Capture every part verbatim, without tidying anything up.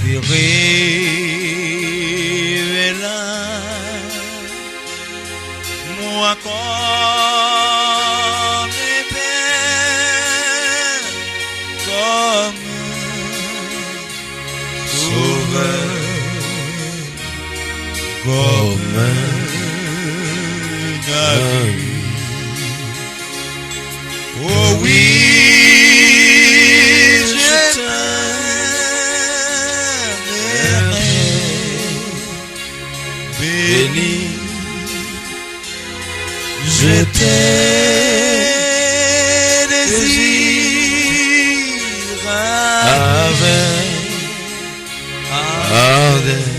Revela mwen kòm Pè, kòm Sovè, kòm Gavi. Oh oui, je t'aime, béni, je te désire avec ardeur.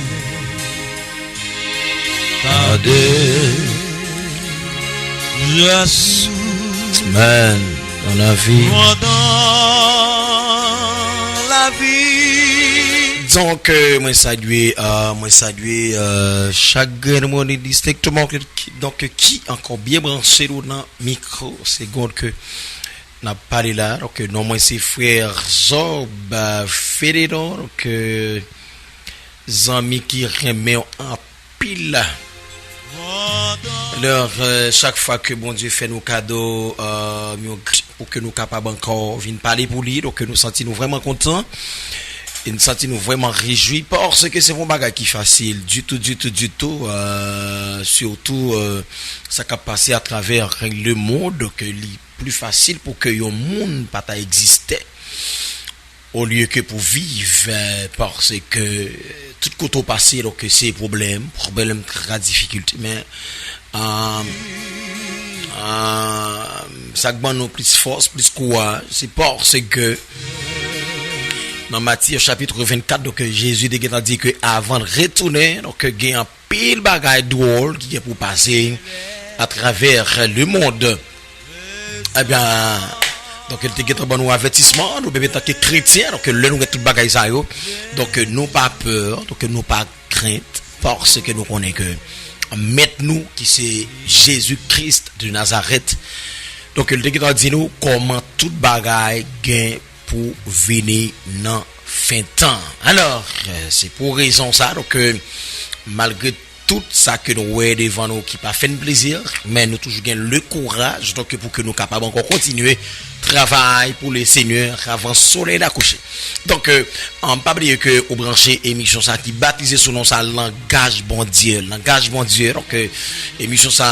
Ade. Yes. Amen. Dans la vie. Dans la vie. Donk, euh, mwen salye, euh, mwen salye, euh, chak grenn moun endistenkteman ke, ki, donk, ki ankò byen branche nou nan mikwo segonn ke n ap pale la. Donk, non mwen se frè Job, euh, Fededon. Donk, euh, zanmi ki renmen w anpil. Alò, euh, chak fwa ke Bondye fè nou kado, euh, yon gr-, pou ke nou kapab ankò vin pale pou li, donk nou santi nou vrèman kontan. E nou santi nou vrèman rejwi, paske se pa yon bagay ki fasil ditou, ditou, ditou, euh, sitou, euh, sa k ap pase atravè lemonn, donk li pli fasil pou ke yon moun pa ta egziste olye ke pou viv, euh, paske tout kote w pase, donk, se pwoblèm, pwoblèm, tra, difikilte. Men, euh, euh, sa k ban nou plis fòs, plis kouraj, se paske nan Matye chapit vennkat, donk, Jezi te gentan di ke avan l retounen, donk, gen anpil bagay dwòl ki gen pou pase atravè lemonn. Ebyen, donk, li te gentan ban nou avètisman, nou menm antanke kretyen, donk, lè nou gen tout bagay sa yo, donk, nou pa pè, donk, nou pa krent, paske nou konnen ke Mèt nou, ki se Jezi Kris de Nazarèt, donk, li te gentan di nou kòman tout bagay gen pou vini nan fen tan. Alò, euh, se pou rezon sa, donk, euh, malgre tout sa ke nou wè devan nou ki pa fè n plezi, men nou toujou gen le kouraj, donk, pou ke nou kapab ankò kontinye travay pou le Senyè avan solèy la kouche. Donk, euh, an, pa bliye ke ou branche emisyon sa ki batize sou non sa Langaj Bondye. Langaj Bondye, donk, euh, emisyon sa,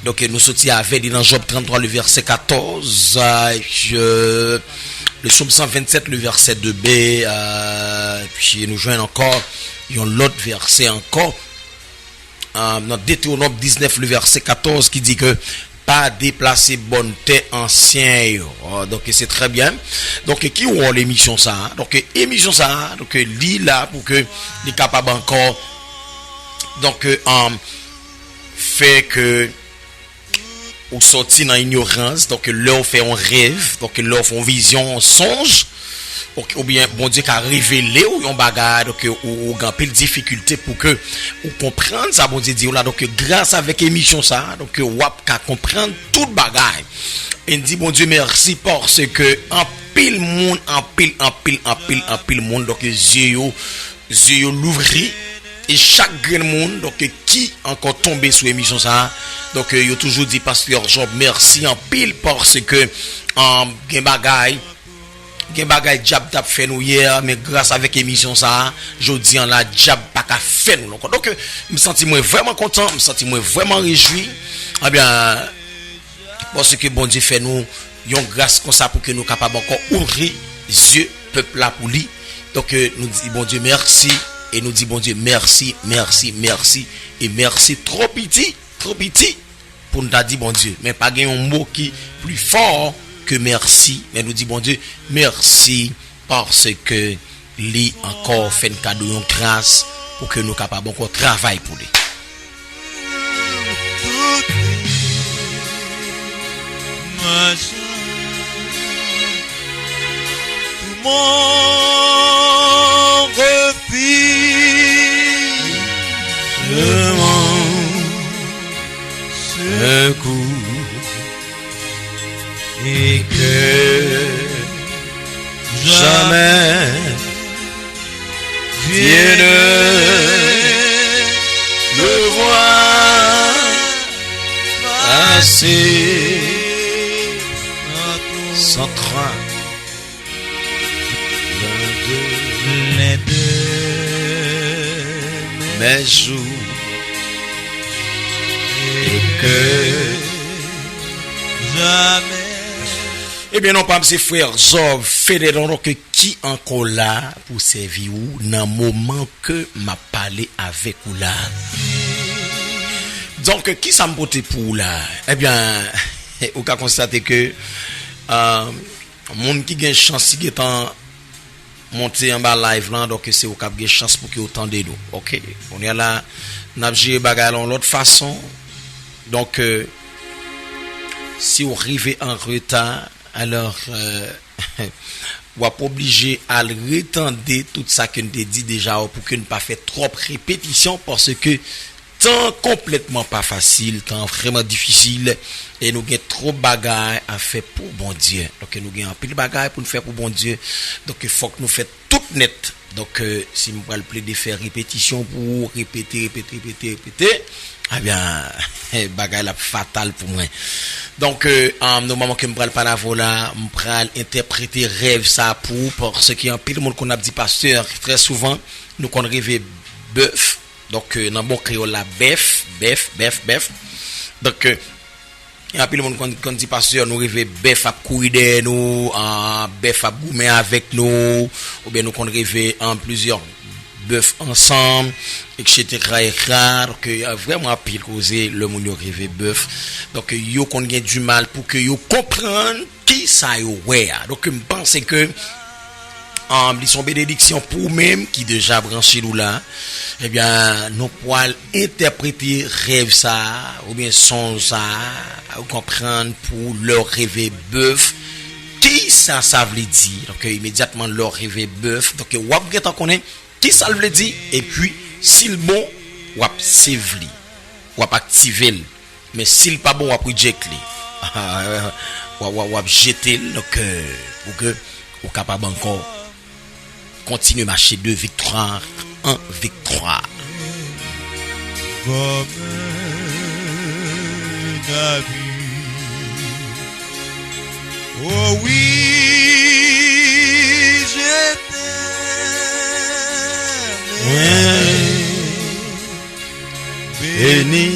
donk, nou soti avè li nan Jòb tranntwa, le vèsè katòz, euh, le Sòm san vennsèt, le vèsè de B, euh, epi nou jwenn ankò yon lòt vèsè ankò, euh, nan Detewonòm diznèf, le vèsè katòz, ki di ke pa deplase bòn tè ansyen yo. Euh, donk, se trè byen. Donk, ki wòl emisyon sa a? Donk, emisyon sa a, donk, li la pou ke li kapab ankò, donk, euh, fè ke ou sòti nan inyorans, donk lè w fè yon rèv, donk lè w fè yon vizyon, yon sonj, ou, oubyen Bondye ka revele w yon bagay, donk ou, ou gen anpil difikilte pou ke ou konprann sa Bondye di w la, donk gras avèk emisyon sa, donk w ap ka konprann tout bagay. E n di Bondye mèsi paske anpil moun, anpil, anpil, anpil, anpil moun, donk zye yo, zye yo louvri, e chak grenn moun, donk, ki ankò tonbe sou emisyon sa a, donk, yo toujou di Pastè Job mèsi anpil paske, um, gen bagay, gen bagay dyab t ap fè nou yè, men gras avèk emisyon sa a, jodi an la, dyab pa ka fè nou ankò. Donk, m santi mwen vrèman kontan, m santi mwen vrèman rejwi. Ebyen, paske Bondye fè nou yon gras konsa pou ke nou kapab ankò ouvri zye pèp la pou li. Donk, euh, nou di Bondye mèsi, e nou di Bondye mèsi, mèsi, mèsi, e mèsi twò piti, twò piti pou n ta di Bondye. Men pa gen yon mo ki pli fò ke mèsi, men nou di Bondye mèsi paske li ankò fè n kado yon gras pou ke nou kapab ankò travay pou li. Tout machin, tout mon refuge, mon secours, et que jamais Viens me voir assez. Sans train. Plein de mes jours. Et que jamais. Ebyen, non pa m, se frè Zòb Fedèdon, donk, ki ankò la pou sèvi ou nan moman ke m ap pale avèk ou la. Donk, kisa m pote pou ou la? Ebyen, ou ka konstate ke, euh, moun ki gen chans, ki gentan monte anba live lan, donk se ou k ap gen chans pou ke w tande nou. Oke? Kounye a la, n ap jere bagay la yon lòt fason. Donk, euh, si w rive an reta, alò, euh, w ap oblije al retande tout sa ke n te di deja pou ke n pa fè twòp repetisyon, paske tan konplètman pa fasil, tan vrèman difisil, e nou gen twòp bagay a fè pou Bondye. Donk, nou gen anpil bagay pou n fè pou Bondye. Donk, fòk nou fè tout nèt. Donk, euh, si m pral plede fè repetisyon pou ou, repete, repete, repete, repete, ebyen, bagay la ap fatal pou mwen. Donk, euh, um, nan moman ke m pral pale avè w la, m pral entèprete rèv sa pou ou, paske anpil moun konn ap di, pastè, trè souvan, nou konn reve bèf. Donk, euh, nan bon kreyòl la, bèf, bèf, bèf, bèf. Donk, euh, gen anpil moun konn, konn di, pastè, nou reve bèf ap kouri dèyè nou, ah, bèf ap goumen avèk nou, oubyen nou konn reve an plizyè bèf ansanm, etsetera, etsetera. Donk, euh, vrèman anpil koze lè moun yo reve bèf. Donk, euh, yo konn gen dimal pou ke yo konprann kisa yo wè a. Donk, m panse ke, um, li se yon benediksyon pou ou menm ki deja branche nou la. Ebyen, nou pral entèprete rèv sa a, oubyen sonj sa a, ou konprann pou lè w reve bèf, kisa sa vle di. Donk, imedyatman lè w reve bèf, donk, w ap gentan konnen kisa l vle di, epi, si l bon, w ap save li, w ap aktive l. Men si l pa bon, w ap reject li. W ap, w ap, w ap jete l, donk, euh, pou ke ou kapab ankò kontinye mache de viktwa an viktwa. Comme un abus. Oh oui, je t'aime. Béni.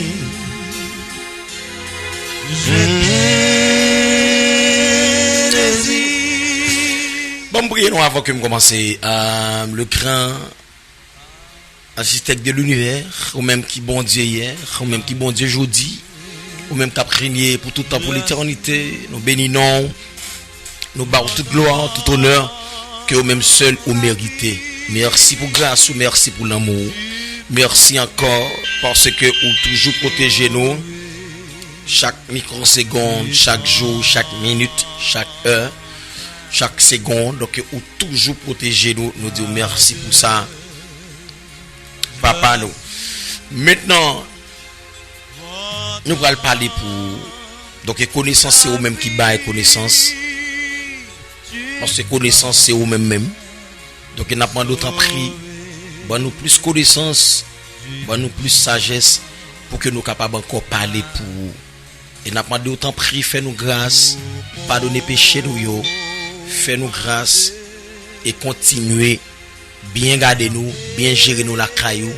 Bon, m priye nou avan ke m kòmanse. Euh, le grand architecte de l'univers, ou menm ki Bondye yè, ou menm ki Bondye jodi, ou menm k ap renye pou tout tan, pou letènite, nou beni non w. Nou ba w tout glwa, tout onè ke ou menm sèl ou merite. Mèsi pou gras ou, mèsi pou lanmou ou. Mèsi ankò paske ou toujou pwoteje nou. Chak mikwosegonn, chak jou, chak minit, chak è, chak segonn. Donk, ou toujou pwoteje nou. Nou di w mèsi pou sa, Papa nou. Mentnan, nou pral pale pou ou. Donk, e konesans, se ou menm ki bay konesans. Paske konesans, se ou menm menm. Donk, n ap mande w, tanpri, ban nou plis konesans, ban nou plis sajès, pou ke nou kapab ankò pale pou ou. E n ap mande w, tanpri, fè nou gras, padone peche nou yo, fè nou gras, e kontinye byen gade nou, byen jere nou lakay ou,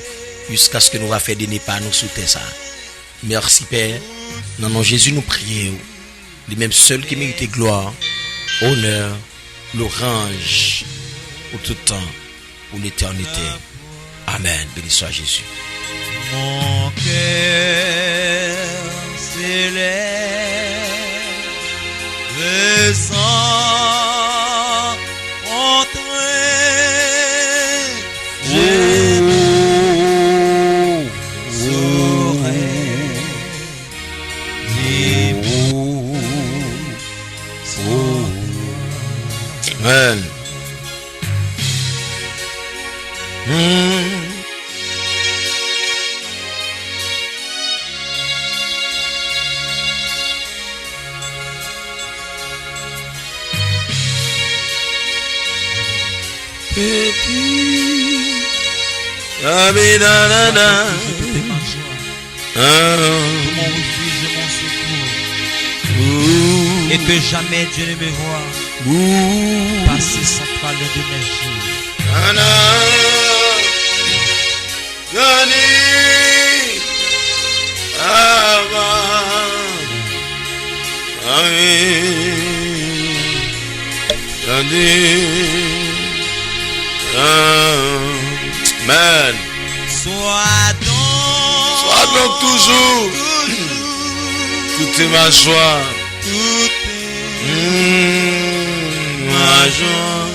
jiskaske nou va fè dènye pa nou sou tè sa a. Mèsi, Pè. Nan non Jezi, nou priye w. Li menm sèl ki merite glwa, onè, loranj, pou tout tan, pou letènite. Amèn. Beni swa Jezi. Mon cœur s'élève sans contrainte. Je ne saurais dire pourquoi. Amen. Hmm. Petit Abinadada. Tout est ma joie. Ah. Tout mon refuge et mon secours. Ouh. Et que jamais Dieu ne me voit Ouh. Passer sans toi l'un de mes jours. Ana. Gani. Ava. Amen. Tande. Amen. Sois donc, sois donc toujours, toujours toute ma joie, toute mm, ma joie,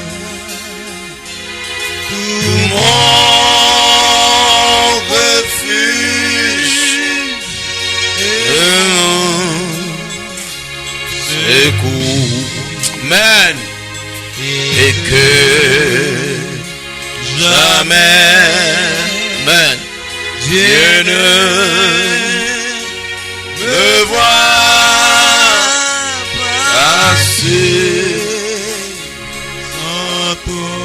tout mon refuge et mon secours. Amen. Et que jamais, amen, Dieu ne me voit passer sans toi,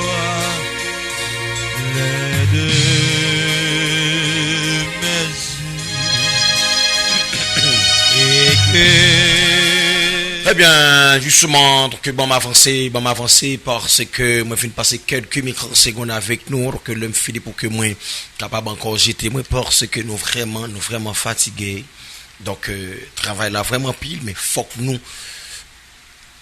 l'un de mes yeux. Et que Ebyen, jisteman, donk, ban m avanse, ban m avanse, paske mwen fin pase kèlke mikrosegonn avèk nou, donk, lè m fini pou ke mwen kapab ankò jete mwen, paske nou vrèman, nou vrèman fatige. Donk, euh, travay la vrèman anpil, men fòk nou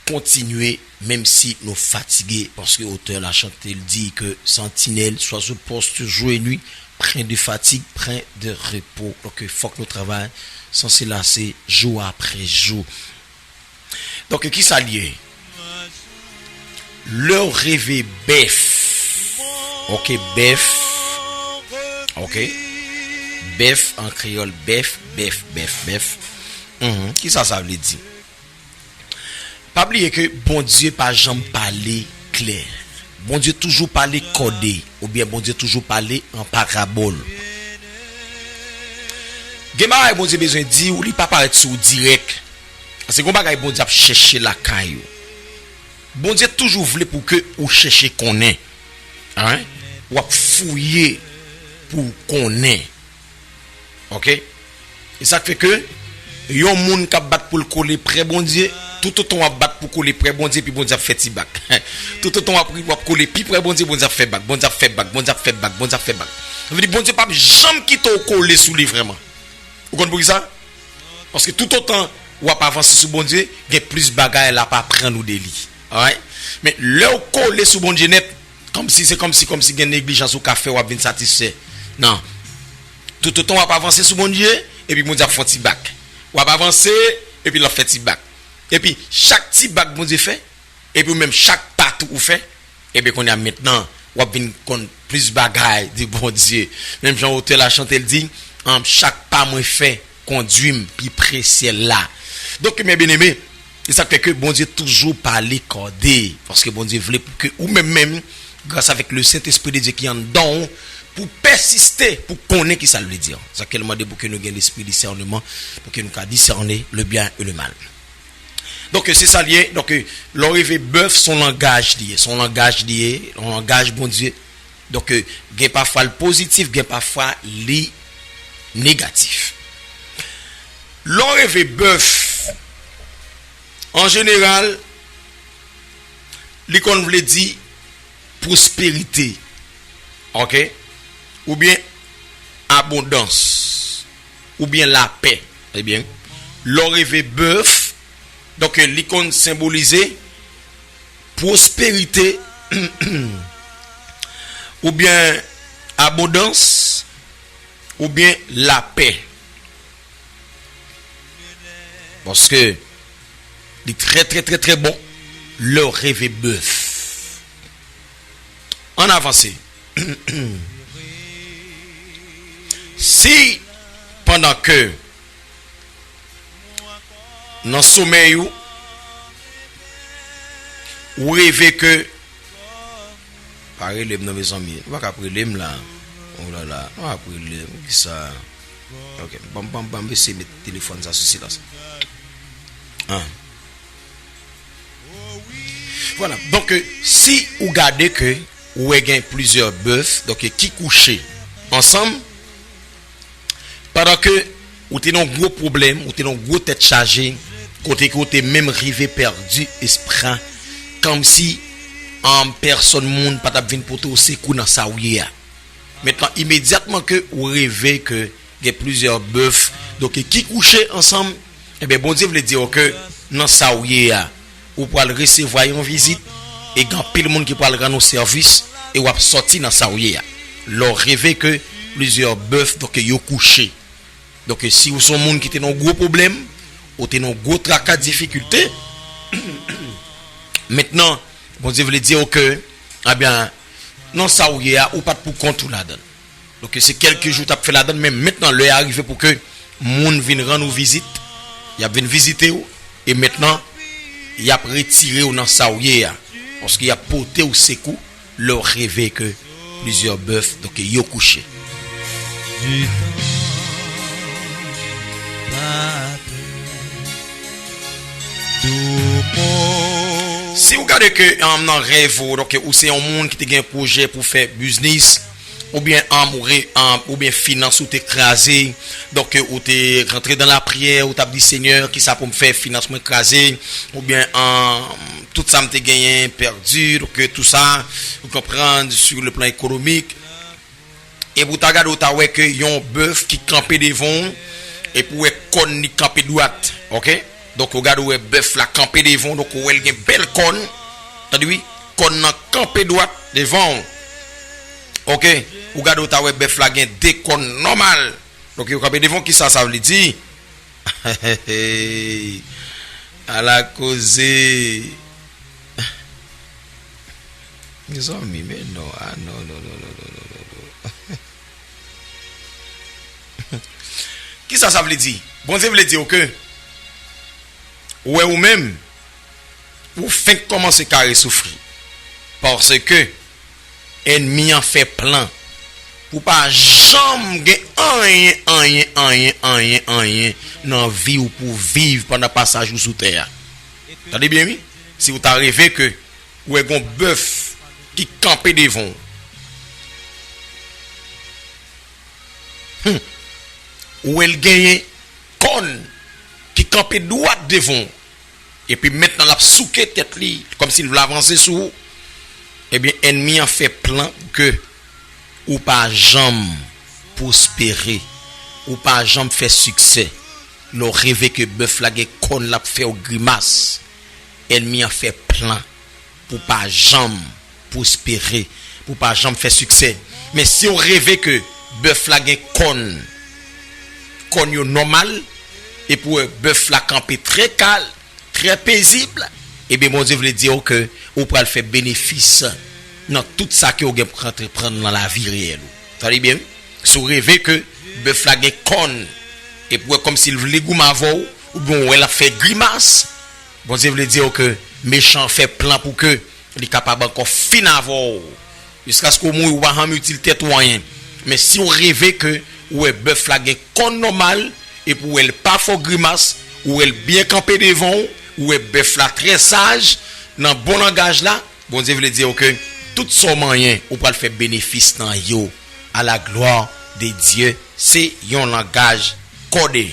kontinye, menm si nou fatige, paske otè la chante, l di ke santinèl, swazo pòs, jou e nwi, plen de fatig, plen de repo. Donk, fòk nou travay san se lase, jou apre jou. Donk, kisa l ye? Lè w reve bèf, oke, bèf, oke, bèf an kreyòl, bèf, bèf, bèf, bèf. Mhm. Kisa sa vle di? Pa bliye ke Bondye pa janm pale klè. Bondye toujou pale kòde, oubyen Bondye toujou pale an parabòl. Gen bagay Bondye bezwen di w, li pa parèt sou w dirèk. Se gon bagay Bondye ap chèche lakay ou. Bondye toujou vle pou ke ou chèche konnen. Hein? W ap fouye pou w konnen. Oke? E sa k fè ke yon moun k ap bat pou l kole prè Bondye, toutotan w ap bat pou kole prè Bondye, epi Bondye ap fè ti bak. Toutotan w ap, w ap kole pi prè Bondye, Bondye ap fè bak, Bondye ap fè bak, Bondye ap fè bak, Bondye ap fè bak. Sa vle di Bondye p ap janm kite w kole sou li vrèman. Ou konn poukisa? Paske toutotan w ap avanse sou Bondye, gen plis bagay l ap aprann ou de li. Alright? Men lè w kole sou Bondye nèt, kòmsi, se kòmsi, kòmsi gen neglijans ou ka fè, w ap vin satisfè. Non. Toutotan w ap avanse sou Bondye, epi Bondye ap fè yon ti bak. W ap avanse, epi l ap fè ti bak. Epi chak ti bak Bondye fè, epi ou menm chak pa tou ou fè, ebyen kounye a mentnan, w ap vin konn plis bagay de Bondye. Menm jan otè la chante, l di, um, chak pa mwen fè, kondui m pi pre syèl la. Donk, men byeneme, e sa k fè ke Bondye toujou pale kòde, paske Bondye vle pou ke ou menm menm, gras avèk le Sentespri de Dye ki anndan w, pou pèsiste, pou konnen kisa l vle di. Sa k fè l mande pou ke nou gen lespri disèneman, pou ke nou ka disène le byen e le mal. Donk, se sa l ye. Donk, lè w reve bèf, se yon langaj li ye. Se yon langaj li ye, yon langaj Bondye. Donk, gen pafwa l pozitif, gen pafwa li negatif. Lè w reve bèf, an jeneral, li konn vle di pwosperite, oke? Oubyen abondans, oubyen lapè. Ebyen, lè w reve bèf, donk, li konn senbolize pwosperite, oubyen abondans, oubyen lapè. Paske li trè, trè, trè, trè bon lè w reve bèf. Ann avanse. Si pandan ke nan somèy ou, ou reve ke, pa rele m non, mezanmi. Ou pa ka ap rele m la. Oh la la. Ou pa ap rele m. Kisa? Ok. Ban m, ban m, ban m eseye met telefòn sa sou silans. Ah. Vwala. Donk, euh, si ou gade ke ou wè gen plizyè bèf, donk, ki kouche, ansanm, pandan ke ou te nan gwo pwoblèm, ou te nan gwo tèt chaje, kote ke ou te menm rive pèdi espwa, kòmsi, um, pèsonn moun pa t ap vin pote w sekou nan sa ou ye a. Mentnan, imedyatman ke ou reve ke gen plizyè bèf, donk, ki kouche ansanm, ebyen, Bondye vle di w ke nan sa ou ye a, ou pral resevwa yon vizit, e gen anpil moun ki pral rann ou sèvis, e w ap sòti nan sa ou ye a. Lè w reve ke plizyè bèf, donk, yo kouche. Donk, si w se yon moun ki te nan gwo pwoblèm, ou te nan gwo traka, difikilte, mentnan, Bondye vle di w ke, ebyen, nan sa ou ye a, ou pa t pou kont ou ladan l. Donk, se kèlke jou w t ap fè ladan l, men mentnan, lè a rive pou ke moun vin rann ou vizit, y ap vin vizite w, e mentnan, y ap retire w nan sa ou ye a, paske y ap pote w sekou, lè w reve ke plizyè bèf, donk, yo kouche. Si w gade ke, um, nan rèv ou, donk, ou se yon moun ki te gen pwojè pou fè biznis, oubyen, um, ou re-, um, oubyen finans ou te kraze, donk, ou te rantre dan lapriyè, ou t ap di, Senyè, kisa pou m fè, finans mwen kraze, oubyen, um, tout sa m te genyen pèdi, donk, tou sa, ou konprann, sur le plan économique. Epi ou ta gade, ou ta wè ke yon bèf ki kanpe devan w, epi ou wè kòn li kanpe dwat, oke? Donk, ou gade, ou wè bèf la kanpe devan w, donk, ou wè l gen bèl kòn, tande wi, kòn nan kanpe dwat devan w, oke? Ou gade, ou ta wè bèf la gen de kòn nòmal, donk, yo kanpe devan w, kisa sa vle di? Ala koze! Mezanmi, men non, ah, non, non, non. Kisa sa vle di? Bondye vle di w ke, ou wè ou menm, ou fenk kòmanse kare soufri. Paske ènmi an fè plan pou pa janm gen anyen, anyen, anyen, anyen, anyen nan vi w pou w viv pandan pasaj ou sou tè a. Tande byen, wi. Si w ta reve ke ou wè gon bèf ki kanpe devan w. Hmm. Ou wè l genyen kòn ki kanpe dwat devan w. Epi mentnan l ap souke tèt li, kòmsi l vle avanse sou ou. Ebyen, ènmi an fè plan ke ou pa janm pwospere, ou pa janm fè siksè. Lè w reve ke bèf la gen kòn l ap fè w grimas, ènmi an fè plan pou pa janm pwospere, pou pa janm fè siksè. Men si w reve ke bèf la gen kòn, kòn yo nòmal, epi w wè bèf la kanpe trè kalm, trè pezib, ebyen Bondye vle di w ke ou pral fè benefis nan tout sa ke w gen pou antreprann nan lavi reyèl ou. Tande byen, wi. Si w reve ke bèf la gen kòn, epi w wè kòmsi l vle goumen avè w, oubyen w wè l ap fè grimas, Bondye vle di w ke mechan an fè plan pou ke li kapab ankò fin avè w. Jiskaske w mouri, ou pa janm itil tèt ou anyen. Men si w reve ke ou wè bèf la gen kòn nòmal, epi w wè l pa fè w grimas, ou wè l byen kanpe devan w, ou wè bèf la trè saj, nan bon langaj la, Bondye vle di w ke tout sa w manyen, ou pral fè benefis nan yo. À la gloire de Dieu, se yon langaj kòde.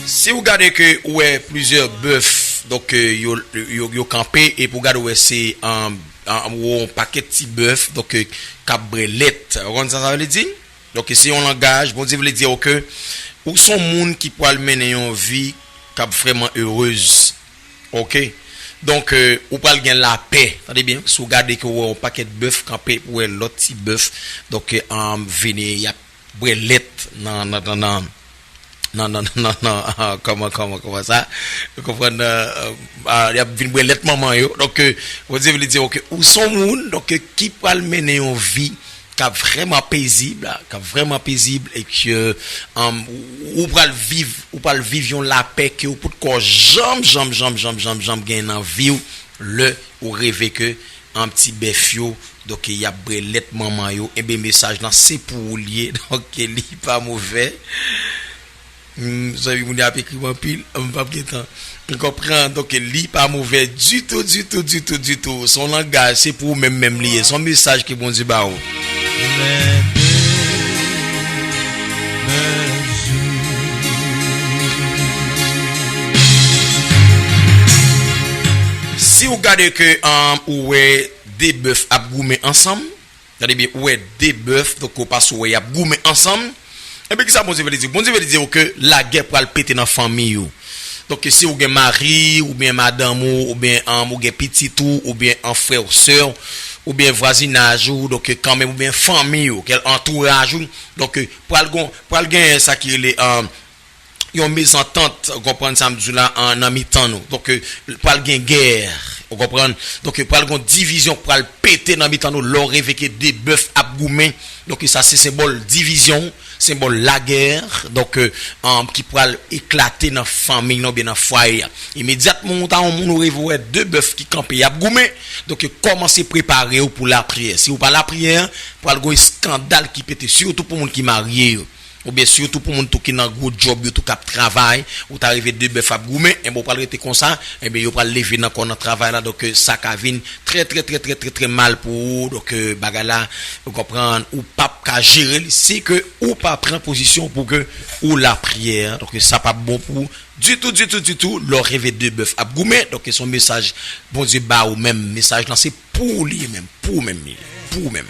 Si w gade ke ou wè plizyè bèf, donk, euh, yo, yo, yo kanpe, epi w gade, ou wè se, um, um, yon pakèt ti bèf, donk, euh, k ap bwè lèt. Ou konn sa sa vle di? Donk, se yon langaj, Bondye vle di w ke ou se yon moun ki pral mennen yon vi k ap vrèman erez. Oke? Donk, euh, ou pral gen lapè. Tande byen, si w gade ke w wè yon pakèt bèf kanpe, ou wè lòt ti bèf, donk, euh, vini, y ap bwè lèt nan, nan, nan, nan, nan, nan, nan, nan, ah, kòman, kòman, kòman sa? Ou konprann, euh, ah, y ap vin bwè lèt manman yo. Donk, euh, Bondye vle di w ke ou se yon moun, donk, euh, ki pral mennen yon vi k ap vrèman pezib, k ap vrèman pezib, e ke, um, ou, ou pral viv, ou pral viv yon lapè ke ou potko janm, janm, janm, janm, janm, janm gen nan vi w, lè ou reve ke, um, ti bèf yo, donk, y ap bwè lèt manman yo, enben, mesaj lan se pou ou l ye, donk, li pa movè. Hmm, zanmi, moun yo ap ekri m anpil, m p ap gen tan. M konprann, donk li pa movè ditou, ditou, ditou, ditou. Se yon langaj, se pou ou menm menm li ye. Se yon mesaj ke Bondye ba ou. Si w gade ke, um, ou wè de bèf ap goumen ansanm, tande byen, ou wè de bèf, donk ou pa sou wè y ap goumen ansanm. Ebyen, kisa Bondye vle di? Bondye vle di w ke lagè pral pete nan fanmi ou. Donk, si ou gen mari, oubyen madanm ou, oubyen, um, ou gen pitit ou, oubyen an frè ou sè w, oubyen vwazinaj ou, donk, kanmenm, oubyen fanmi ou, kèl antouraj ou, donk, pral gon, pral gen sa ki rele, um, yon mezantant, ou konprann sa m di w la, an, nan mitan nou. Donk, pral gen gè, ou konprann? Donk, pral gon divizyon, pral pete nan mitan nou, lè w reve ke de bèf ap goumen. Donk, sa se senbòl divizyon, senbòl lagè, donk, um, ki pral eklate nan fanmi nan oubyen nan fwaye a. Imedyatman ou ta yon moun ou reve wè de bèf ki kanpe, y ap goumen, donk, kòmanse prepare w pou lapriyè. Si ou pa lapriyè, pral gon eskandal ki pete, sitou pou moun ki marye yo. Oubyen sitou pou moun tou ki nan gwo djòb yo tou k ap travay, ou ta reve de bèf ap goumen, enben ou pral rete konsa, enben yo pral leve nan kò nan travay la, donk, eh, sa ka vin trè, trè, trè, trè, trè, trè mal pou ou, donk, eh, bagay la, ou konprann, ou p ap ka jere l, si ke ou pa pran pozisyon pou ke ou lapriyè, donk, sa p ap bon pou ou ditou, ditou, ditou, lè w reve de bèf ap goumen, donk, se yon mesaj Bondye ba ou menm, mesaj lan se pou ou li ye menm, pou ou menm li ye, pou ou menm.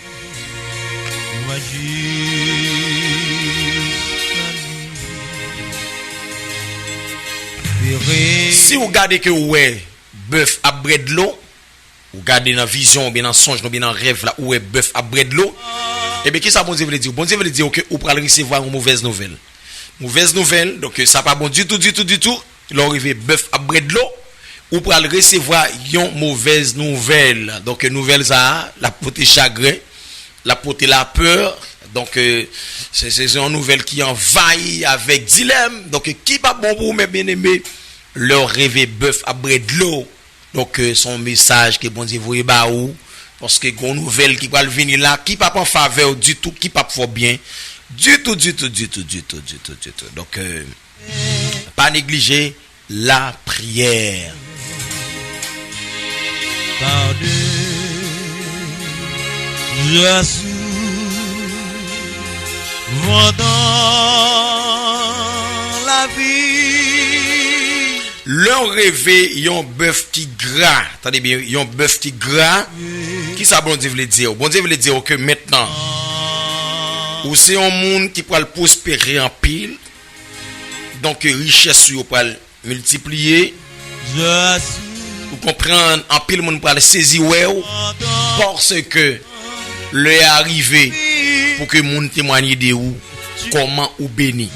Si w gade ke w wè bèf ap bwè dlo, ou gade nan vizyon oubyen nan sonj oubyen nan rèv la, ou wè bèf ap bwè dlo, ebyen, kisa Bondye vle di w? Bondye vle di w ke ou pral resevwa yon movèz nouvèl. Movèz nouvèl, donk, sa pa bon ditou, ditou, ditou. Lè w rive bèf ap bwè dlo, ou pral resevwa yon movèz nouvèl. Donk, nouvèl sa a, l ap pote chagren, l ap pote lapè. Donk, eh, se, se, se yon nouvèl ki anvayi avèk dilèm. Donk, ki p ap bon pou ou, men byeneme, lè w reve bèf ap bwè dlo. Donk, eh, se yon mesaj ke Bondye voye ba ou. Paske gon nouvèl ki pral vini la, ki p ap an favè w ditou, ki p ap fè w byen. Ditou, ditou, ditou, ditou, ditou, ditou. Donk, eh, pa neglije lapriyè. Tarde, Jésus, vendant la vie. Lè w reve yon bèf ki gra, tande byen, yon bèf ki gra, kisa Bondye vle di w? Bondye vle di w ke mentnan, ou se yon moun ki pral pwospere anpil, donk richès ou yo pral miltipliye. Ou konprann, anpil moun pral sezi wè w, paske lè a rive pou ke moun temwaye de ou, kòman ou beni.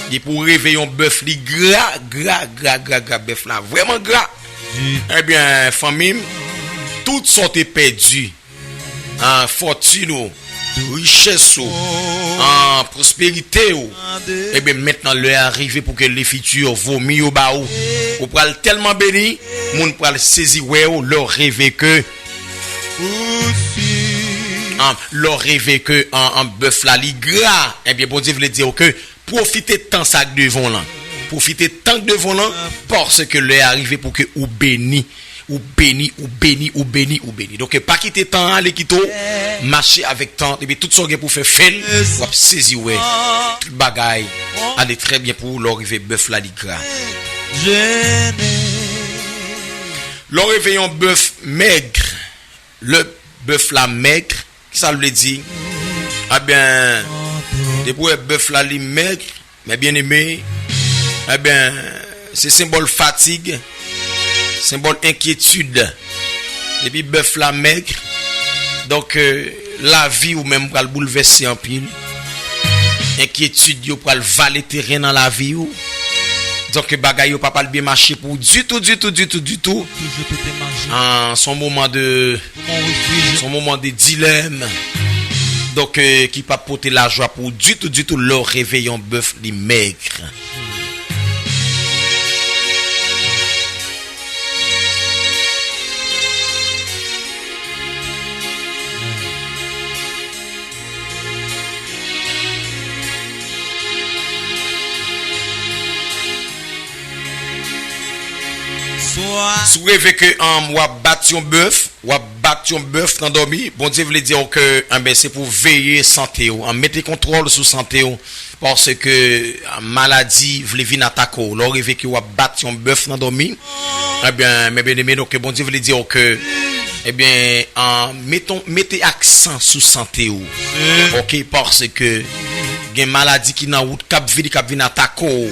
Depi w reve yon bèf, li gra, gra, gra, gra, gra, bèf la vrèman gra. Ebyen, fanmi m, tout sa w te pèdi, an, fòtin ou, richès ou, an, pwosperite ou, ebyen, mentnan lè a rive pou ke le futur vomi yo ba ou. Ou pral tèlman beni, moun pral sezi wè w, lè w reve ke, an, lè w reve ke, an, an, bèf la li gra, ebyen, Bondye vle di w ke pwofite tan sa k devan w lan. Pwofite tan k devan w lan, paske lè a rive pou ke ou beni. Ou beni, ou beni, ou beni, ou beni. Donk, pa kite tan ale kite w. Mache avèk tan. Epi tout sa w gen pou fè, fè l. W ap sezi wè tout bagay ale trè byen pou ou lè w rive bèf la li gra. Lè w rive yon bèf mèg, lè bèf la mèg, kisa l vle di? Ebyen, depi w wè bèf la li mèg, men byeneme, ebyen, se senbòl fatig, senbòl enkyetid. Depi bèf la mèg, donk, eh, lavi w menm pral boulvèse anpil. Enkyetid yo pral vale teren nan lavi w. Donk, bagay yo pa pral byen mache pou ou ditou, ditou, ditou, ditou. Toujou tete manje. Ah, se yon moman de, se yon moman de dilèm. Donk, eh, ki p ap pote lajwa pou ou ditou, ditou, lè w reve yon bèf li mèg. Si w reve ke, um, w ap bat yon bèf, w ap bat yon bèf nan dòmi, Bondye vle di w ke, enben, se pou veye sante w, um, mete kontwòl sou sante w, paske, um, maladi vle vin atake w. Lè w reve ke w ap bat yon bèf nan dòmi, ebyen, men byeneme, donk, Bondye vle di w ke, ebyen, um, meton, mete aksan sou sante w. Ok, paske gen maladi ki nan wout k ap vini, k ap vin atake w.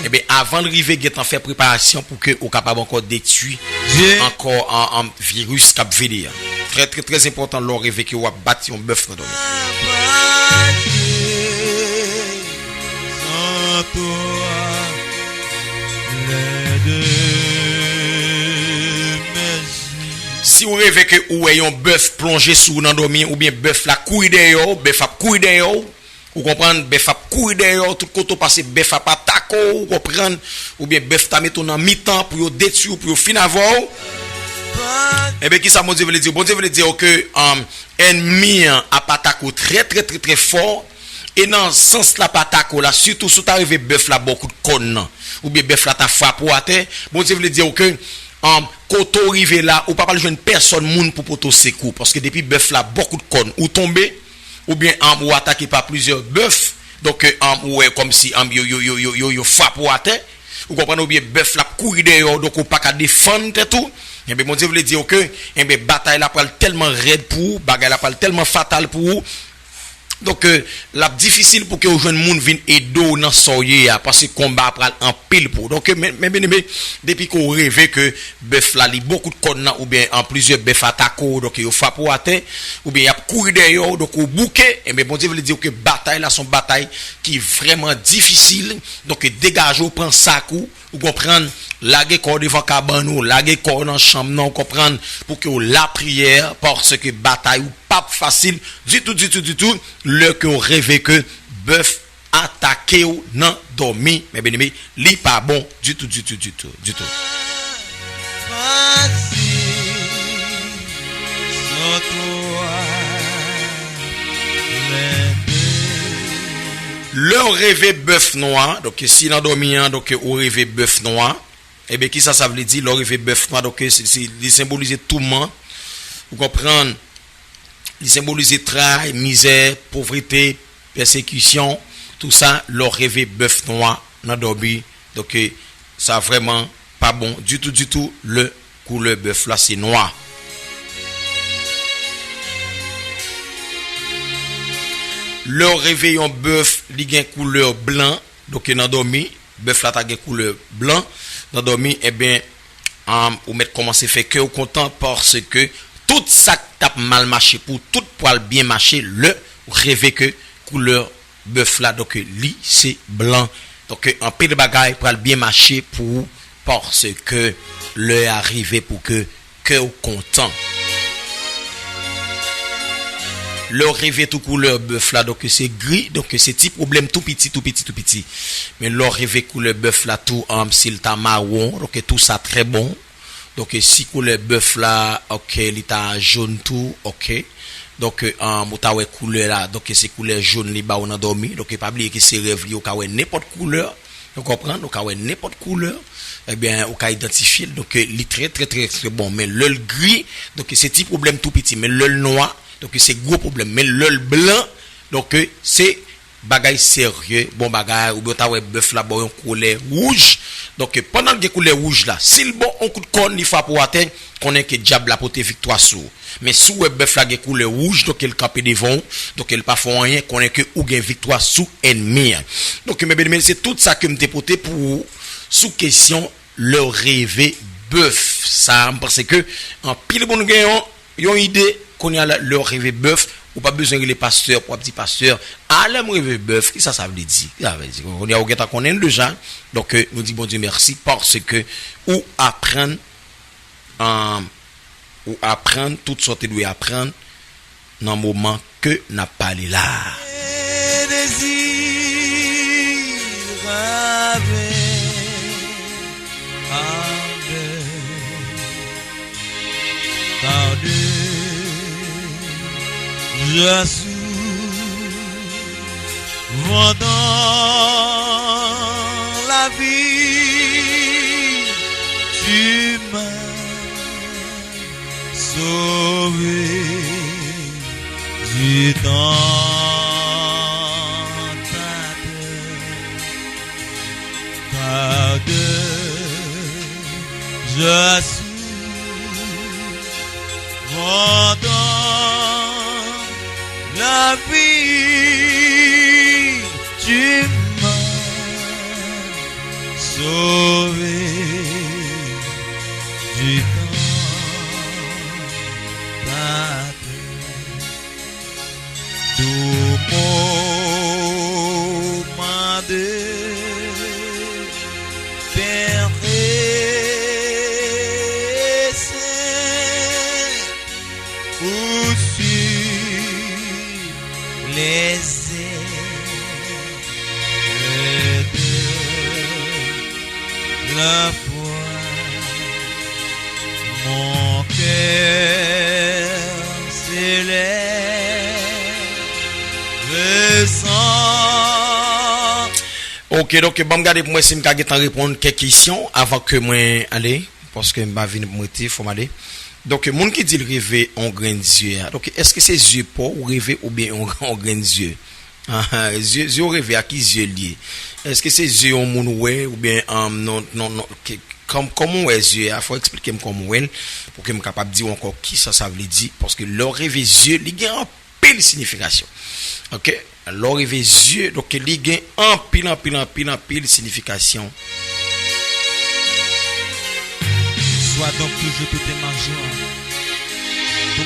Ebyen, avan l rive, gentan fè preparasyon pou ke ou kapab ankò detwi ankò an, an viris k ap vini an. Trè, trè, trè enpòtan lè w reve ke w ap bat yon bèf nan dòmi. Si w reve ke ou wè yon bèf plonje sou ou nan dòmi, oubyen bèf la kouri dèyè w, bèf ap kouri dèyè w, ou konprann, bèf ap kouri dèyè w, tout kote w pase, bèf ap atake w, ou konprann, oubyen bèf ta mete w nan mitan pou yo detwi w, pou yo fin avè w. Ebyen, kisa Bondye vle di w? Bondye vle di w ke, um, ènmi an ap atake w trè, trè, trè, trè fò. E nan sans l ap atake w la, sitou si w ta reve bèf la ba w kout kòn nan, oubyen bèf la ta frape w atè, Bondye vle di w ke, um, kote w rive la, ou pa pral jwenn pèsòn moun pou pote w sekou. Paske depi bèf la ba w kout kòn, ou tonbe, oubyen, um, ou atake pa plizyè bèf, donk, um, ou wè kòmsi, um, yo, yo, yo, yo, yo, yo frape w atè, ou konprann, oubyen bèf la ap kouri dèyè w, donk ou pa ka defann tèt ou, enben, Bondye vle di w ke, enben, batay la pral tèlman rèd pou ou, bagay la pral tèlman fatal pou ou, donk, l ap difisil pou ke w jwenn moun vin ede w nan sa w ye a, paske konba a pral anpil pou ou. Donk, men, men byeneme, depi ke w reve ke bèf la, li ba w kout kòn nan, oubyen an plizyè bèf atake w, donk yo frape w atè, oubyen y ap kouri dèyè w, donk ou bouke, enben, Bondye vle di w ke batay la se yon batay ki vrèman difisil. Donk, degaje w, pran sak ou, ou konprann, lage kò w devan kabann ou, lage kò w nan chanm nan, ou konprann, pou ke w lapriyè, paske batay ou p ap fasil ditou, ditou, ditou, lè ke w reve ke bèf atake w nan dòmi, men byeneme, li pa bon ditou, ditou, ditou, ditou. Lè w reve bèf nwa, donk si nan dòmi an, donk ou reve bèf nwa, ebyen, kisa sa vle di? Lè w reve bèf nwa, donk se, se, li senbolize touman, ou konprann, li senbolize tray, mizè, povrete, pèsekisyon, tou sa, lè w reve bèf nwa nan dòmi. Donk, sa vrèman pa bon ditou, ditou, lè koulè bèf la se nwa. Lè w reve yon bèf, li gen koulè blan, donk nan dòmi, bèf la ta gen koulè blan, nan dòmi, ebyen, um, ou mèt kòmanse fè kè w kontan, paske tout sa k t ap mal mache pou tout pral byen mache lè w reve ke koulè bèf la, donk, li se blan. Donk, anpil bagay pral byen mache pou ou, paske lè a rive pou ke kè w kontan. Lè w reve tou koulè bèf la, donk, se gri, donk, se ti pwoblèm tou piti, tou piti, tou piti. Men lè w reve koulè bèf la tou, um, si l ta mawon, donk, tou sa trè bon. Donk, si koulè bèf la, ok, li ta jòn tou, ok. Donk, um, ou ta wè koulè la, donk, se koulè jòn li ba w nan dòmi. Donk, pa bliye ke se rèv li, ou ka wè nenpòt koulè. Ou konprann? Ou ka wè nenpòt koulè. Ebyen, ou ka idantifye l. Donk, li trè, trè, trè, trè bon. Men lè l gri, donk, se ti pwoblèm tou piti. Men lè l nwa, donk, se gwo pwoblèm. Men lè l blan, donk, se bagay serye, bon bagay, oubyen w ta wè bèf la ba w yon koulè wouj. Donk, pandan l gen koulè wouj la, si l ba w yon kout kòn, li frape w atè, konnen ke dyab la pote viktwa sou ou. Men si w wè bèf la gen koulè wouj, donk, l kanpe devan w, donk, l pa fè w anyen, konnen ke ou gen viktwa sou ènmi an. Donk, men byeneme, se tout sa ke m te pote pou ou sou kesyon lè w reve bèf. Sa, m panse ke anpil moun gen yon, yon ide, kounye a la, lè w reve bèf, ou pa bezwen rele pastè pou w ap di, "Pastè, a lè m reve bèf, kisa sa vle di?" Kisa sa vle di? Kounye a, ou gentan konnen l deja. Donk, euh, nou di Bondye mèsi paske ou aprann, euh, ou aprann tout sa w te dwe aprann nan moman ke n ap pale la a. Dezi avèk avèk par de Jésus, vendant la vie. Tu m'as sauvé du tentateur. Car de je suis content la vie, tu m'as sauvé du temps. Tout moment de perdre, c'est aussi les ailes de la foi. Mon cœur célèbre sans Ok, donk, ban m gade pou mwen si m ka gentan reponn kèk kesyon avan ke mwen ale, paske m pa vini pou m rete, fò m ale. Donk, moun ki di l reve yon grenn zye a, donk, èske se zye pa w ou reve oubyen yon, yon grenn zye? Ah, zye, zye w reve a, ki zye l ye? Èske se zye yon moun ou wè oubyen, um, non, non, non, ke, kòm, kòman w wè zye a? Fò w eksplike m kòman w wè l, pou ke m kapab di w ankò kisa sa vle di, paske lè w reve zye, li gen anpil siyifikasyon. Ok? Lè w reve zye, donk li gen anpil, anpil, anpil, anpil siyifikasyon. Sois donc toujours tout en margeant.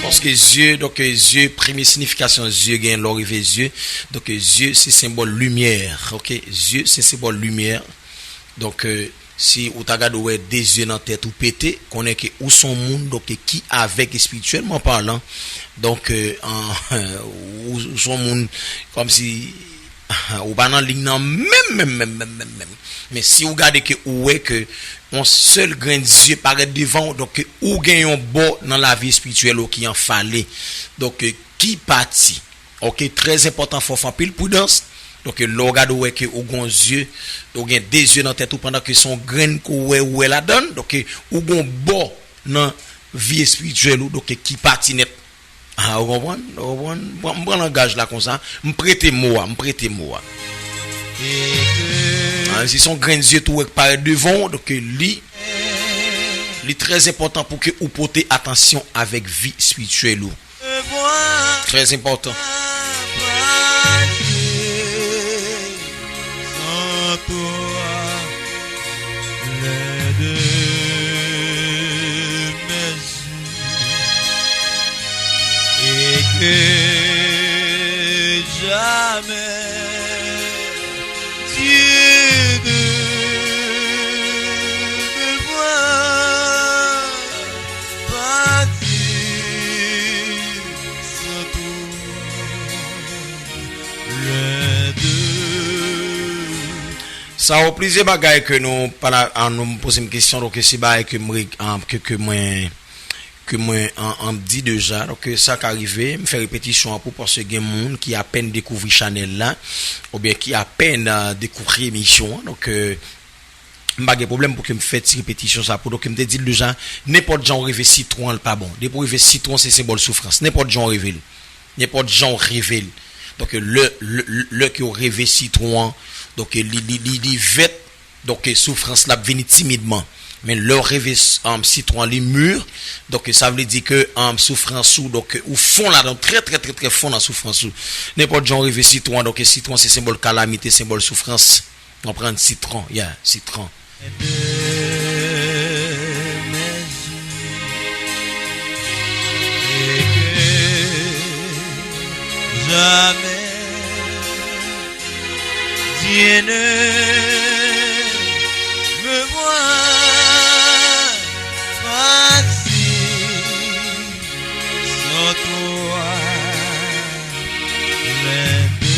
Paske zye, donk, zye, premye siyifikasyon zye gen lè w reve zye. Donk, zye se senbòl limyè, ok? Zye se senbòl limyè. Donk, euh, si ou ta gade, ou wè de zye nan tèt ou pete, konnen ke ou se yon moun, donk, ki avèg espirityèlman palan. Donk, euh, an, ou, ou se yon moun kòmsi ou pa nan liy nan menm, menm, menm, menm, menm, menm. Men si ou gade ke ou wè ke yon sèl grenn zye parèt devan w, donk ke ou gen yon bò nan lavi espirityèl ou ki anfale. Donk, euh, ki pati? Ok, trè enpòtan, fò w fè anpil pridans. Donk, lè w gade, ou wè ke ou gon zye, ou gen de zye nan tèt ou, pandan ke se yon grenn ke w wè, ou wè ladann, donk, ou gon bò nan vi espirityèl ou, donk, ki pati nèt. Ah, ou konprann? Ou konprann? M pran, m pran langaj la konsa, m prete mo a, m prete mo a. Ah, si se yon grenn zye tou wè k parèt devan w, donk, li, li trè enpòtan pou ke ou pote atansyon avèk vi espirityèl ou. Trè enpòtan. Et que jamais tu ne me vois partir sans toi, loin de Sa yo plizyè bagay ke nou pa la, an, nou poze m kesyon, donk se bagay ke m re-, an, ke, ke mwen ke mwen an, an di deja, donk sa ka rive, m fè repetisyon an pou paske gen moun ki apèn dekouvri chanèl la, oubyen ki apèn, euh, dekouvri emisyon an, donk, euh, m pa gen pwoblèm pou ke m fè ti repetisyon sa pou, donk m te di l deja, nenpòt jan w reve sitwon an, l pa bon. Depi w reve sitwon, se senbòl soufrans. Nenpòt jan w reve l. Nenpòt jan w reve l. Donk, lè, lè, lè ke w reve sitwon an, donk, li, li, li, li vèt, donk, soufrans la ap vini timidman. Men lè w reve s-, um, sitwon an, li mi, donk, sa vle di ke, um, soufrans ou, donk, ou fon ladan, trè, trè, trè, trè fon nan soufrans ou. Nenpòt jan w reve sitwon an, donk, sitwon se senbòl kalamite, senbòl soufrans. Konprann? Sitwon, yeah, sitwon. Jamais Dieu ne me voit partir sans toi, loin de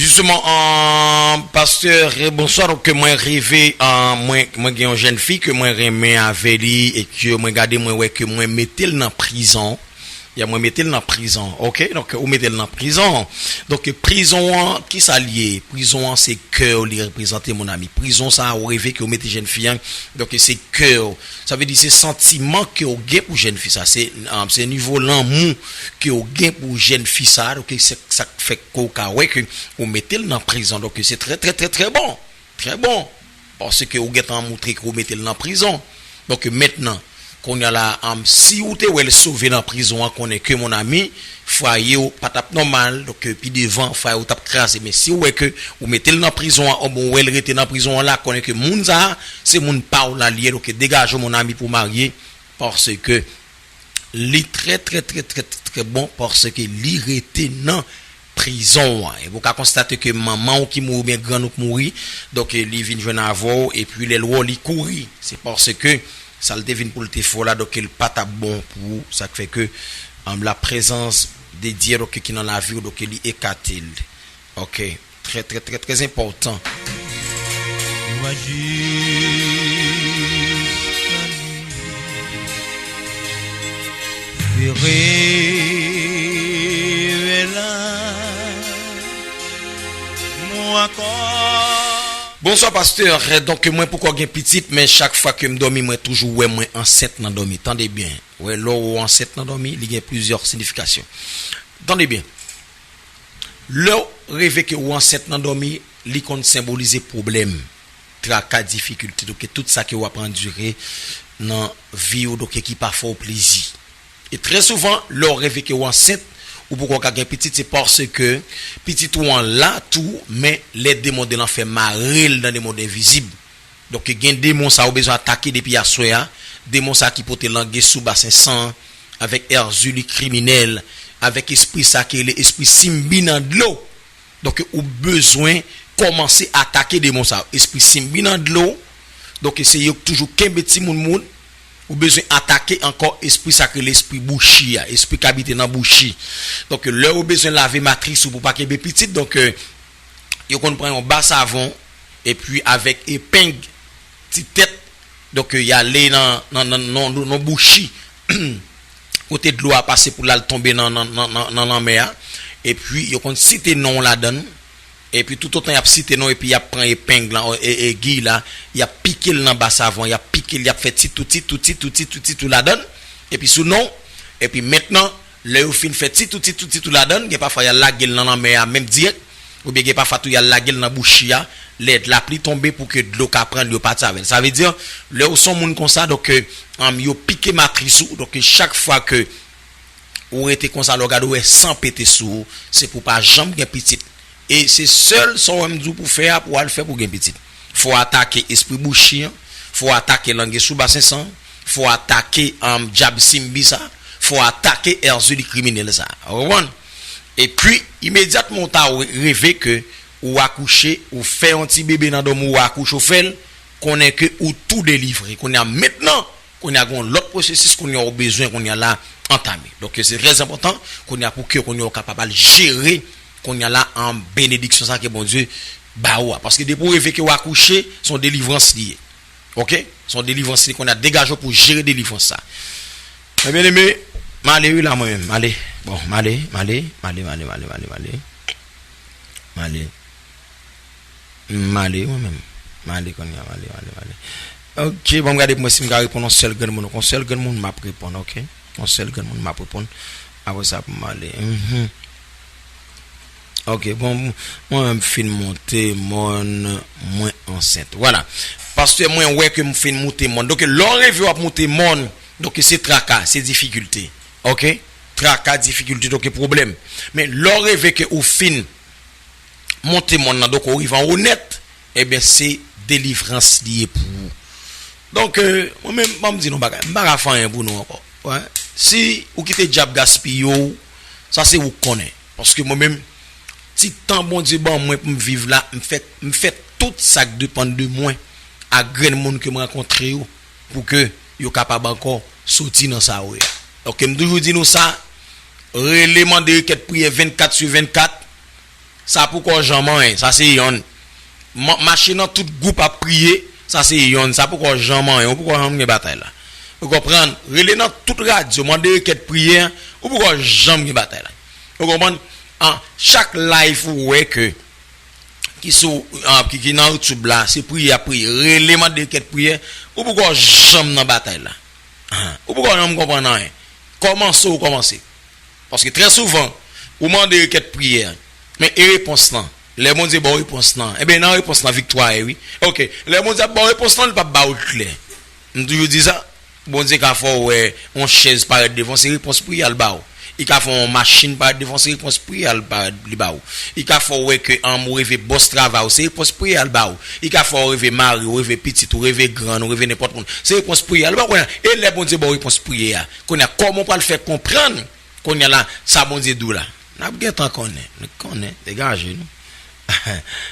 Jisteman, an, pastè, bonswa. Donk, ke mwen reve, an, mwen, mwen gen yon jèn fi ke mwen renmen avè li e ke mwen gade, mwen wè ke mwen mete l nan prizon. Ya mwen mete l nan prizon, oke? Donk, ou mete l nan prizon. Donk, prizon an, ki sa l ye? Prizon an, se kè w li reprezante, mon ami. Prizon sa a, ou reve ke ou mete jèn fi an. Donk, se kè w. Sa vle di, se santiman ke w gen pou jèn fi sa. Se, um, se nivo lanmou ke w gen pou jèn fi sa. Donk, se sa k fè ke w ka wè ke ou mete l nan prizon. Donk, se trè, trè, trè, trè bon. Trè bon. Paske ou gentan moutre ke ou mete l nan prizon. Donk, mentnan, kounye a la, um, si ou te wè l sove nan prizon an, konnen ke, mon ami, fwaye w pa t ap nòmal. Donk, pi devan, fwaye w t ap kraze. Men si ou wè ke ou mete l nan prizon an, ou wè l rete nan prizon an la, konnen ke moun sa a, se moun pa w la li ye. Donk, degaje w, mon ami, pou w marye. Paske li trè, trè, trè, trè, trè, trè bon, paske li rete nan prizon an. E pou w ka konstate ke manman w ki mouri oubyen grann ou k mouri, donk, li vin jwenn avè w, epi lè l wè w, li kouri. Se paske sa l te vin pou l te fè w la, donk, li pa t ap bon pou ou. Sa k fè ke, um, la présence de Dieu, donk, ki nan lavi w, donk, li ekate l. Oke. Trè, trè, trè, trè enpòtan. Nou aji ann. Espere la nou ankò. Bonswa, pastè. Donk, mwen poko gen pitit, men chak fwa ke m dòmi, mwen toujou wè mwen ansent nan dòmi. Tande byen. Wè, lè w ansent nan dòmi, li gen plizyè siyifikasyon. Tande byen. Lè w reve ke w ansent nan dòmi, li konn senbolize pwoblèm, traka, difikilte, donk tout sa ke w ap andire nan vi w, donk ki pa fè w plezi. E trè souvan, lè w reve ke w ansent, ou poko ka gen pitit, se paske pitit ou an la tou, men lè demon de lanfè mare l nan de mond envizib. Donk, gen demon sa ou bezwen atake depi aswè a. Demon sa ki pote lange sou basen san an, avèk èzili kriminèl, avèk espri sa ki rele espri simbi nan dlo. Donk, ou bezwen kòmanse atake demon sa yo. Espri simbi nan dlo, donk, se yo k toujou kenbe timoun moun. Ou bezwen atake ankò espri sa k rele espri bouchi a, espri k abite nan bouchi. Donk, lè ou bezwen lave matris ou pou pa kenbe pitit, donk, yo konn pran yon ba savon, epi avèk epeng, ti tèt, donk, y ale nan, nan, nan, nan, nan bouchi, kote dlo a pase pou l al tonbe nan, nan, nan, nan, nan lanmè a, epi yo konn site non w ladan l, epi toutotan y ap site non w, epi y ap pran epeng lan, e, e, egiy la, y ap pike l nan ba savon, y ap pike l, y ap fè titou, titou, titou, titou, titou ladan l, epi sou non w, epi mentnan, lè yo fin fè titou, titou, titou ladan l, gen pafwa y al lage l nan lanmè a menm dirèk, oubyen gen pafwa tou y al lage l nan bouchi a, lè lapli tonbe pou ke dlo ka pran l, yo pati avè l. Sa vle di, lè ou se yon moun konsa, donk, um, yo pike matris ou, donk, chak fwa ke ou rete konsa, lè w gade, ou wè san pete sou ou, se pou w pa janm gen pitit. E se sèl sa w wè m di w pou w fè a, pou w al fè pou w gen pitit. Fò w atake espri bouchi an, fò w atake lange sou basen san, fò w atake, um, dyab simbi sa, fò w atake èzili kriminèl sa. Ou konprann? Epi, imedyatman w ta re-, reve ke ou akouche, ou fè yon ti bebe nan dòmi, ou akouche, ou fè l, konnen ke ou tou delivre. Kounye a mentnan, kounye a gen yon lòt pwosesis, kounye a ou bezwen, kounye a la, antame. Donk, se trè enpòtan, kounye a pou ke, kounye a ou kapab al jere, kounye a la, an benediksyon sa ke Bondye ba ou a. Paske depi ou reve ke ou akouche, se yon delivrans li ye. Oke? Se yon delivrans li, kounye a degaje w pou jere delivrans sa. Men byeneme, m ale wi la mwen menm, m ale. Bon, m ale, m ale, m ale, m ale, m ale, m ale, m ale. M ale. M ale mwen menm. M ale kounye a, m ale, m ale, m ale. Oke, bon, m gade pou mwen si m ka reponn yon sèl grenn moun. Yon sèl grenn moun m ap reponn, oke? Yon sèl grenn moun m ap reponn. Apre sa, pou m ale. Mhm. Oke, bon, mwen menm fin monte mòn, mwen ansent. Vwala. Pastè, mwen wè ke m fin monte mòn. Donk, lè w reve w ap monte mòn, donk se traka, se difikilte. Oke? Traka, difikilte, donk pwoblèm. Men lè w reve ke ou fin monte mòn nan, donk ou rive anwo nèt, ebyen, se delivrans li ye pou ou. Donk, euh, mwen menm, ban m di nou bagay, m pa ka fè anyen pou nou ankò. Wè. Si ou kite dyab gaspiye w, sa se ou k konnen. Paske mwen menm, ti tan Bondye ban mwen pou m viv la, m fè, m fè tout sa k depann de mwen ak grenn moun ke m rankontre yo, pou ke yo kapab ankò soti nan sa yo ye a. Donk, m toujou di nou sa, rele, mande rekèt, priyè vennkat sou vennkat, sa poko janm anyen, sa se yonn. Ma-, mache nan tout gwoup ap priye, sa se yonn, sa poko janm anyen, ou poko janm gen batay la. Ou konprann? Rele nan tout radyo, mande rekèt, priyè, Ou poko janm gen batay la. Ou konprann? An, chak live ou wè ke ki sou, an, ki, ki nan YouTube la, se priyè y ap priye. Rele mande kèk priyè, ou poko janm nan batay la. An, ou poko janm konprann anyen. Kòmanse ou kòmanse. Paske trè souvan, ou mande rekèt priyè, men e repons lan? Lè Bondye ba w repons lan, ebyen, nan repons lan, viktwa ye, wi. Oke, lè Bondye ap ba w repons lan, li p ap ba w l klè. M toujou di sa, Bondye ka fè w wè yon chèz parèt devan w, se repons priyè l ba w. Li ka fè w yon machin parèt devan w, se repons priyè l ba, li ba w. Li ka fè w wè ke, an, ou reve bòs travay ou, se repons priyè l ba w. Li ka fè w reve mari w, reve pitit ou, reve grann ou, reve nenpòt moun, se repons priyè l ba w. Kounye a, e lè Bondye ba w repons priyè a, kounye a, kòman w pral fè konprann, kounye a la, sa Bondye di w la? N ap gentan konnen. Nou konnen, degaje nou.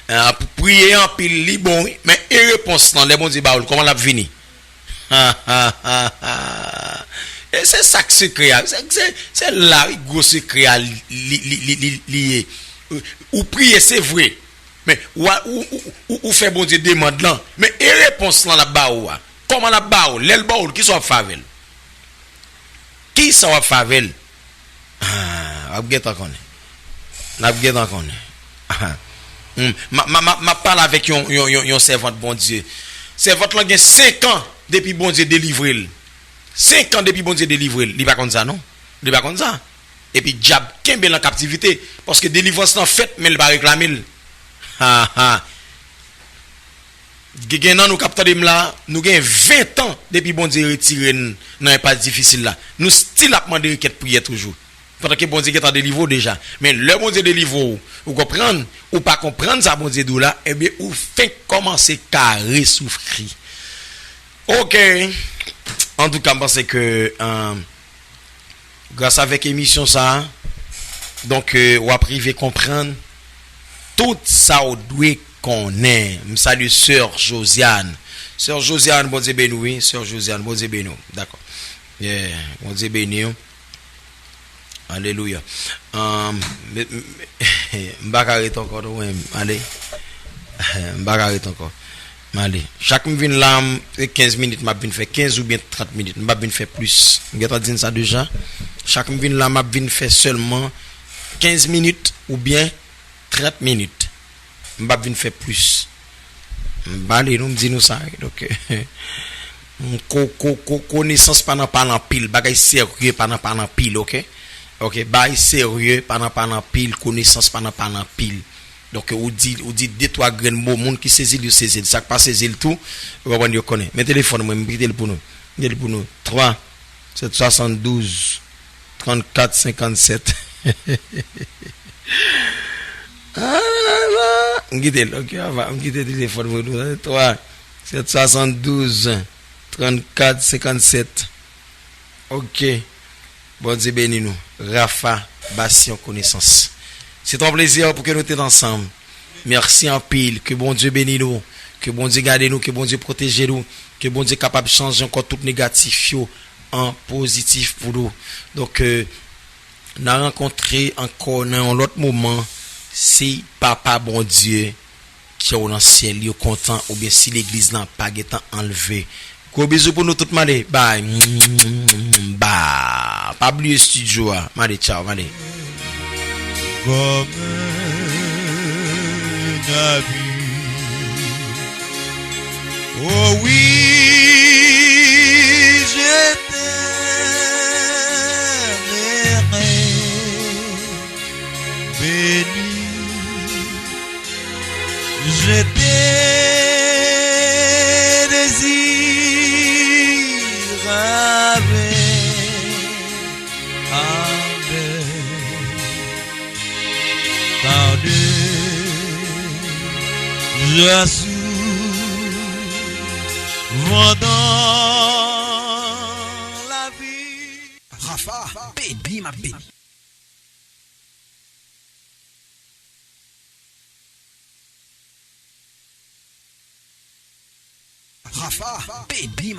An, priye anpil, li bon, wi. Men e repons lan, lè Bondye ba w l, kòman l ap vini? E se sa k sekrè a. Se, se, se la, wi, gwo sekrè a, li, li, li, li, li ye. Ou priye, se vre. Men, ou, a- ou, ou, ou, ou fè Bondye demann lan. Men e repons lan l ap ba ou a? Kòman l ap ba ou l? Lè l ba ou l, kisa w ap fè avè l? Kisa w ap fè avè l? Ah, w ap gentan konnen. N ap gentan konnen. Hmm. M a- m a- m a- m ap pale avèk yon, yon, yon, yon sèvant Bondye. Sèvant lan gen senk an depi Bondye delivre l. Senk an depi Bondye delivre l. Li pa konn sa, non. Li pa konn sa. Epi dyab kenbe l an kaptivite. Paske delivrans lan fèt, men l pa reklame l. Ha, ha. Gen, gen nan nou k ap tande m la, nou gen ven tan depi Bondye retire n nan enpas difisil la. Nou still ap mande rekèt priyè toujou. Pandan ke Bondye gentan delivre w deja. Men lè Bondye delivre w, ou konprann, ou pa konprann sa Bondye di w la, ebyen, ou fenk kòmanse kare soufri. Oke. Antouka, m panse ke, euh, gras avèk emisyon sa a, donk, euh, w ap rive konprann tout sa w dwe konnen. M salye sè Josiane. Sè Josiane, Bondye beni w, wi. Sè Josiane, Bondye beni w. Dakò. Yeah, Bondye beni w. Alelouya. Ahn, m, m, m pa ka ret ankò, non, mwen. Ale. M pa ka ret ankò. M ale. Chak m vin la, m, se kenz minit m ap vin fè. Kenz oubyen trant minit. M p ap vin fè plis. M gentan di n sa deja. Chak m vin la, m ap vin fè sèlman kenz minit oubyen trant minit. M p ap vin fè plis. M pale nou, m di nou sa, wi. Donk, ko, ko, ko, konesans pa nan pale anpil. Bagay serye pa nan pale anpil, oke? Oke, bagay serye pa nan pale anpil. Konesans pa nan pale anpil. Donk, ou di, ou di de, twa grenn mo, moun ki sezi l, yo sezi l. Sa k pa sezi l tou, yo konprann, yo konnen. Men telefòn mwen, m kite l pou nou. M kite l pou nou. Twa, sèt swasanndouz, trannkat, senkannsèt. Ah, la, la. M kite l, oke, ava, m kite telefòn mwen tou, twa, sèt swasanndouz, trannkat, senkannsèt. Oke. Bondye beni nou. Rafa, basyon konesans. Se yon plezi pou ke nou te ansanm. Mèsi anpil. Ke Bondye beni nou. Ke Bondye gade nou. Ke Bondye pwoteje nou. Ke Bondye kapab chanje ankò tout negatif yo an pozitif pou nou. Donk, euh, n a rankontre ankò nan yon lòt moman. Si Papa Bondye kè w nan syèl yo kontan, oubyen si legliz lan pa gentan anlve. Gwo bizou pou nou tout, m ale. Bay. Ba. Pa bliye estidyo a. M ale, tchaw, m ale. Comme un abus. Oh oui, je t'aimerai, béni. Je te désire avec ardeur, car de joie souvent dans la vie. Rafa, baby, ma baby. Rafa, baby,